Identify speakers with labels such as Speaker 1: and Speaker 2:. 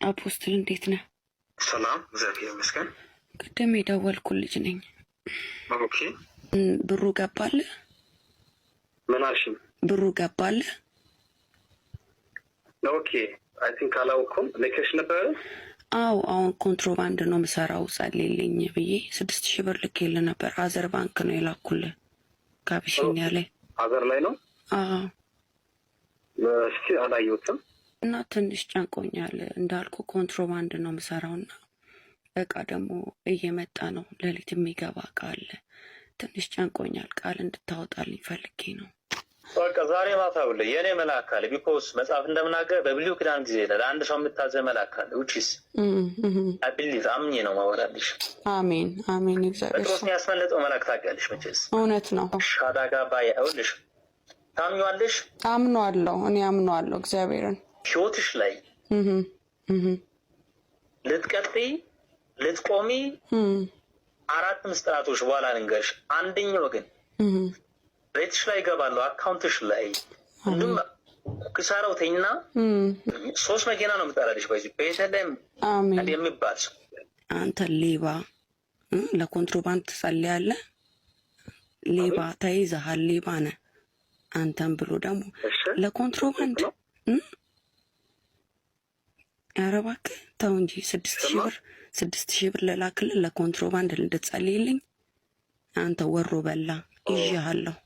Speaker 1: Apostle፣ እንዴት ነህ?
Speaker 2: ሰላም፣ እግዚአብሔር ይመስገን።
Speaker 1: ቅድም የደወልኩ ልጅ ነኝ።
Speaker 2: Okay።
Speaker 1: ብሩ ገባልህ?
Speaker 2: ምን አልሽኝ?
Speaker 1: ብሩ ገባልህ?
Speaker 2: Okay፣ I think አላውኩም። ልከሽ ነበረ?
Speaker 1: አዎ፣ አሁን ኮንትሮባንድ ነው የምሰራው፣ ጸልይልኝ ብዬ 6,000 ብር ልኬልህ ነበር። Other ባንክ ነው የላኩልህ፣ ከአቢሲኒያ ላይ።
Speaker 2: Other ላይ ነው?
Speaker 1: አዎ።
Speaker 2: እስኪ አላየሁትም።
Speaker 1: እና ትንሽ ጨንቆኛል። እንዳልኩ ኮንትሮባንድ ነው የምሰራው እና እቃ ደግሞ እየመጣ ነው። ሌሊት የሚገባ እቃ አለ። ትንሽ ጨንቆኛል። ቃል እንድታወጣልኝ ፈልጌ ነው።
Speaker 3: በቃ ዛሬ ማታ ብለ የእኔ መልአክ አለ። Because መጽሐፍ እንደምናገር በብሉይ ኪዳን ጊዜ ለአንድ ሰው የምታዘ መልአክ አለ። Which is I believe፣ አምኜ ነው ማወራልሽ።
Speaker 1: አሜን አሜን። እግዚአብሔር
Speaker 3: ጴጥሮስን ያስመለጠው መልአክ ታውቂያለሽ መቼስ።
Speaker 1: እውነት ነው።
Speaker 3: ሻዳጋ ባያ ይኸውልሽ፣ ታምኚዋለሽ?
Speaker 1: አምኗለሁ። እኔ አምኗለሁ እግዚአብሔርን።
Speaker 3: ህይወትሽ ላይ ልትቀጥይ ልትቆሚ አራት ምስጢራቶች በኋላ ልንገርሽ። አንደኛው ግን ቤትሽ ላይ ይገባለሁ፣ account ሽ ላይ እንዲሁም ክሳራው ተኝና ሶስት መኪና ነው የምጠራልሽ። በዚህ ቤተልሔም የሚባል ሰው።
Speaker 1: አንተ ሌባ፣ ለኮንትሮባንድ ትጸልያለህ። ሌባ ተይዘሃል፣ ሌባ ነህ። አንተም ብሎ ደግሞ ለኮንትሮባንድ። ኧረ እባክህ ተው እንጂ፣ 6,000 ብር፣ 6,000 ብር ለላክልህ ለኮንትሮባንድ እንድትጸልይልኝ፣ አንተ ወሮ በላ፣ ይዤሃለሁ።